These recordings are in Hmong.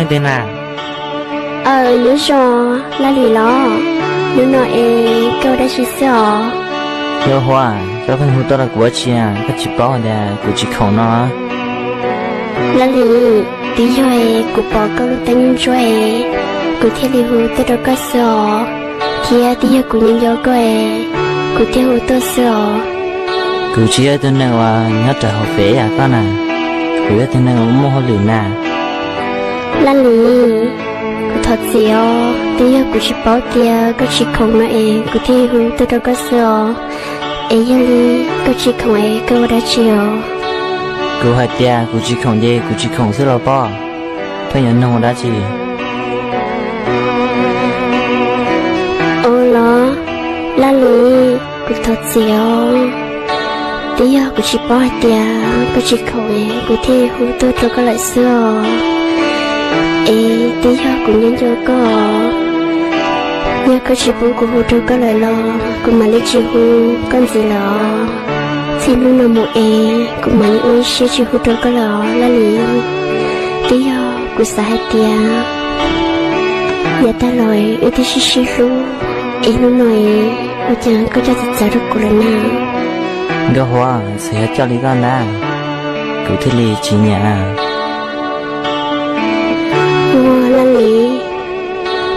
Ntej na. Aw, nyob zoo, Laj Lis los? Hnub no es koj ua dab tsi xwb os? Nkauj Huab, koj pheej hu tuaj rau kuv ua dab tsi, koj tsis paub tias kuv tsis khoom no? Laj Lis, twb yog es kuv pom koj lub teeb ntsuab es kuv thiaj li hu tuaj rau koj xwb os, thiab twb yog kuv nco nco koj es kuv thiaj hu tuaj xwb os. Kuv tsis yog ib tug neeg uas nyob rau hauv fem yam koj na, kuv yog ib tug neeg uas muaj hauj lwm na. Laj Lis, kuv thov txim os, twb yog kuv tsis paub tias koj tsis khoom no es kuv thiaj hu tuaj rau koj xwb os. Es yog li koj tsis khoom es koj ua dab tsi os? Kuv hais tias kuv tsis khoom ces kuv tsis khoom xwb los pob, pheej yuav nug ua dab tsi? Ua los, Laj Lis, kuv thov txim os, twb yog kuv tsis paub hais tias koj tsis khoom es kuv thiaj hu tuaj rau koj lawm xwb os. Es twb yog kuv nco nco koj, yog koj tsis pub kuv hu rau koj lawm los kuv mam li tsis hu koj ntxiv lawm os. Txij hnub no mus es kuv mam li ua ib siab tsis hu rau koj lawm os Laj Lis. Twb yog kuv xav hais tias yav tag los wb twb sib sib hlub, es hnub no es ua cas koj coj txawv txawv rau kuv lawm na? Nkauj Huab, txawm yog coj li koj ntag, kuv thiaj li tsis nyiam. Ua Laj Lis,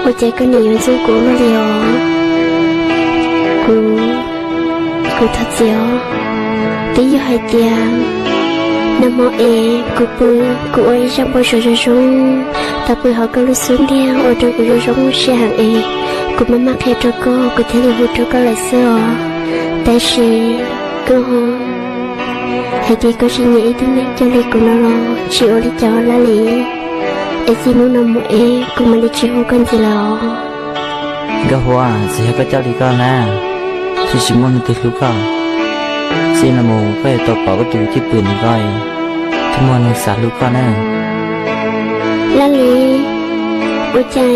ua cas koj nim yuav ntxub kuv luaj li os? Kuv, kuv thov txim os. Twb yog hais tias nag hmo es kuv pw, kuv ua ib zaj npau suav zoo zoo, tau pw hauv koj lub xub ntiag ua rau kuv zoo zoo siab heev es kuv maj maj qhia rau koj, kuv thiaj li hu rau koj lawm xwb os. Tab sis koj hais tias koj tsis nyiam ib tug neeg coj li kuv no los tsis ua li cas Laj Lis. Es txij hnub no mus es kuv mam li tsis hu koj ntxiv lawm os. Nkauj Huab, txawm yog koj coj li koj na, thiaj tsis muaj leej twg hlub koj. Txij no mus koj yuav tau pom koj tus cwj pwm ntawm ko, thiaj muaj neeg xav hlub koj na. Laj Lis, ua cas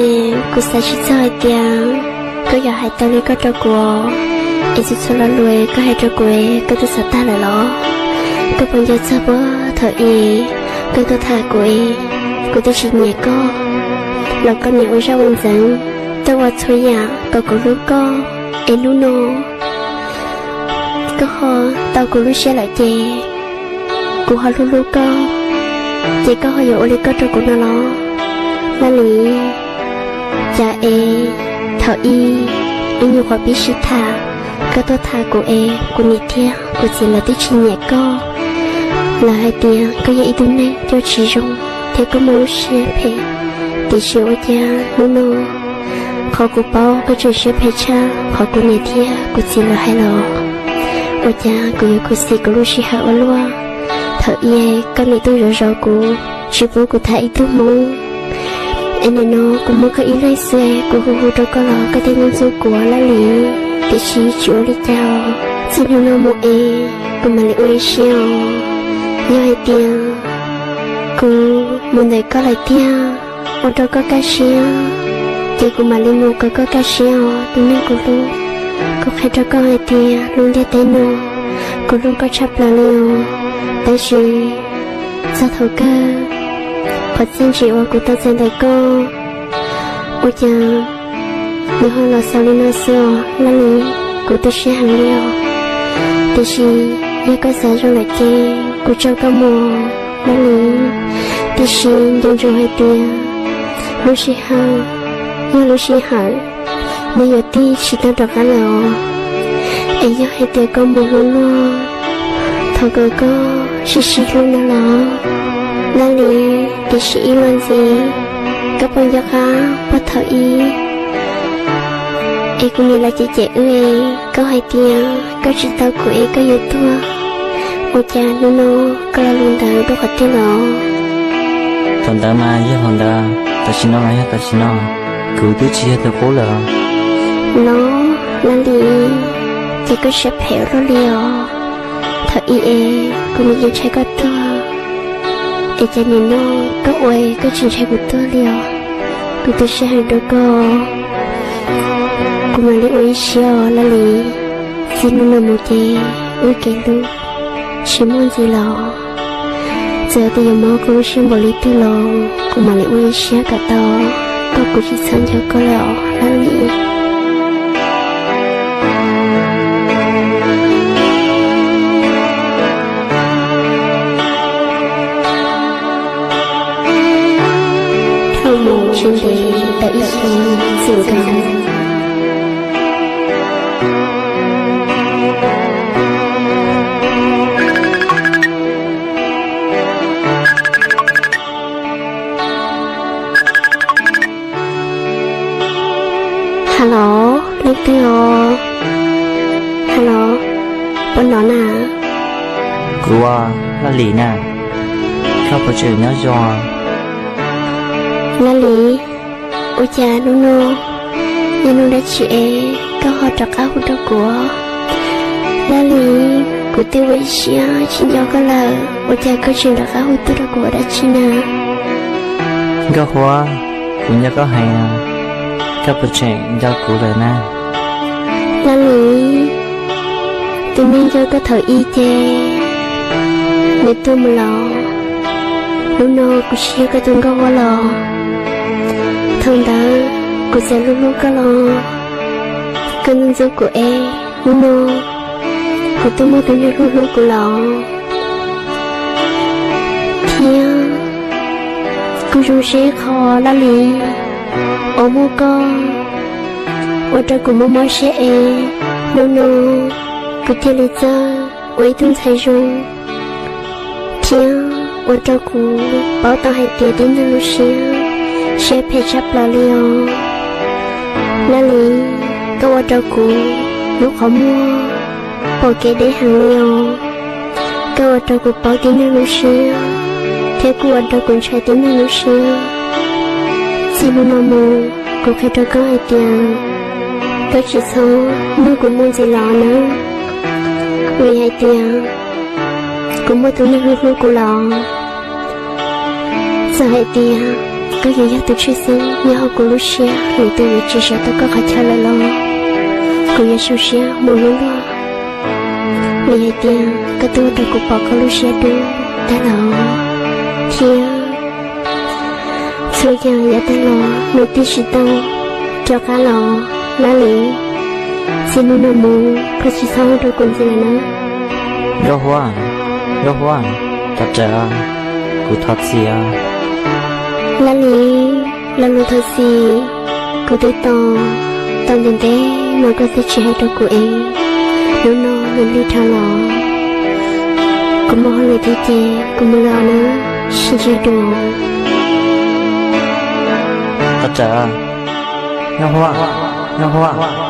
kuv xav tsis txog hais tias koj yuav hais tau li koj rau kuv, es txhua txhua lo lus koj hais rau kuv koj twb xav tag lawm los? Koj puas nco txog puag thaum ub koj tuaj tham kuv es kuv twb tsis nyiam koj los koj nim ua zaj ua ntxeev, tuaj ua txhua yam kom kuv hlub koj, es hnub no koj ho tau kuv lub siab lawm ces kuv ho hlub hlub koj, ces koj ho yuav ua li koj rau kuv no los? Laj Lis, cas es thaum ub wb nyuam qhuav pib sib tham, koj tuaj tham kuv es kuv niam thiab kuv txiv lawv twb tsis nyiam koj. Lawv hais tias koj yog ib tug neeg coj tsis zoo thiab koj muaj lub siab phem, tiam sis ua cas hnub no qhov kuv paub koj tseem siab phem tshaj qhov kuv niam thiab kuv txiv lawv hais los? Ua cas kuv yuav khuv xim kuv lub sij hawm ua luaj. Thaum ub koj nim tuaj zov zov kuv, tsis pub kuv tham ib tug hmoob, es nim no kuv muaj koj ib leeg xwb, kuv hu hu rau koj los koj thiaj ntxub kuv Laj Lis. Tiam sis tsis ua li cas, txij hnub no mus es kuv mam li ua ib siab os. Yog hais tias kuv mus ntawm koj lawm tiag, ua rau koj kaj siab, ces kuv mam li mus kom koj kaj siab os tus neeg kuv hlub. Kuv qhia rau koj hais tias lub ntiaj teb no kuv hlub koj tshaj plaws li os. Tab sis txog thaum kawg, qhov txiaj ntsim uas kuv tau txais ntawm koj, ua cas nws ho los xaus li no xwb os Laj Lis. Kuv tu siab heev li os. Tiam sis yog koj xav zoo lawm ces kuv tso koj mus Laj Lis. Tiam sis nco ntsoov hais tias lub sij hawm yog lub sij hawm, nws yuav tig tsis tau rov qab lawm os. Es yog hais tias koj mus luaj luaj, thov kom koj sib sib hlub no los Laj Lis. Tiam sis ib los ntxiv, koj puas nco qab puag thaum ub es kuv niam lawv cem cem wb es koj hais tias koj tsis tau kuv es koj yuav tuag, ua cas hnub no koj lo lus ntawd dua qhov twg los? Thaum ntawd mas yog thaum ntawd, tam sim no mas yog tam sim no, kuv twb tsis yog tus qub lawm. Los Laj Lis, ces koj siab phem ua luaj li os. Thaum ub es kuv nim yeej ntshai koj tuag, es cas nim no koj ua koj tsis ntshai kuv tuag li os? Kuv tu siab heev rau koj, kuv mam li ua ib siab os Laj Lis. Txij hnub no mus ces wb kev hlub tsis muaj ntxiv los. Txawm tias yuav mob koj lub siab npaum li twg los kuv mam li ua ib siab kom tau, koj kuv tsis txhob nco koj lawm os Laj Lis. Dhau mus tsis ntev tau ib xyoos txwm nkaus. Hello, leej twg os? Hello, puas hnov na? Kuv, Laj Lis na, koj puas tseem nyob zoo? Laj Lis, ua cas hnub no yog hnub dab tsi es koj ho rov qab hu rau kuv? Laj Lis, kuv twb ua ib siab tsis nco koj lawm, ua cas koj tseem rov qab hu tuaj rau kuv ua dab tsi na? Nkauj Huab, kuv nco koj heev, koj puas tseem nco kuv lawm na? Laj Lis, tus neeg nco koj thaum ub ces nws tuag mus lawm. Hnub no kuv tsis yog koj tus Nkauj Huab lawm. Thaum ntawd kuv txawm hlub hlub koj los koj ntxub ntxub kuv es hnub no kuv twb muaj tus neeg hlub hlub kuv lawm. Thiab kuv zoo siab qhov Laj Lis uas muaj koj ua rau kuv mob mob siab es hnub no kuv cia li txawj ua ib tug ntxhais zoo thiab ua rau kuv paub tau hais tias tib neeg lub siab, siab phem tshaj plaws li os. Laj Lis, koj ua rau kuv lub qhov muag pom kev deb heev li os. Koj ua rau kuv paub tib neeg lub siab thiab kuj ua rau kuv ntshai tib neeg lub siab. Txij hnub no mus kuv qhia rau koj hais tias koj tsis txhob nrog kuv mus ntxiv lawm nawb, vim hais tias kuv muaj tus neeg hlub hlub kuv lawm. Txawm hais tias koj yuav yog tus tshwj xeeb nyob hauv kuv lub siab, lwm tus yuav tsis sawv tau koj qhov chaw lawm los kuv yuav zoo siab mus hlub luag, vim hais tias koj twb ua rau kuv pom koj lub siab dub tag lawm thiab txhua yam yav tag los nws twb tsis tau rov qab los. Laj Lis, txij hnub no mus koj tsis txhob hu rau kuv ntxiv lawm na. Nkauj Huab, Nkauj Huab, thov rawm, kuv thov txim os. Laj Lis, lo lus thov txim kuv twb tos tau ntev ntev no koj twb tsis hais rau kuv es hnub no nws lig dhau los. Kuv muaj hauj lwm thiab ces kuv mus lawm na, sib ntsib dua. Thov rawm, Nkauj Huab, Nkauj Huab.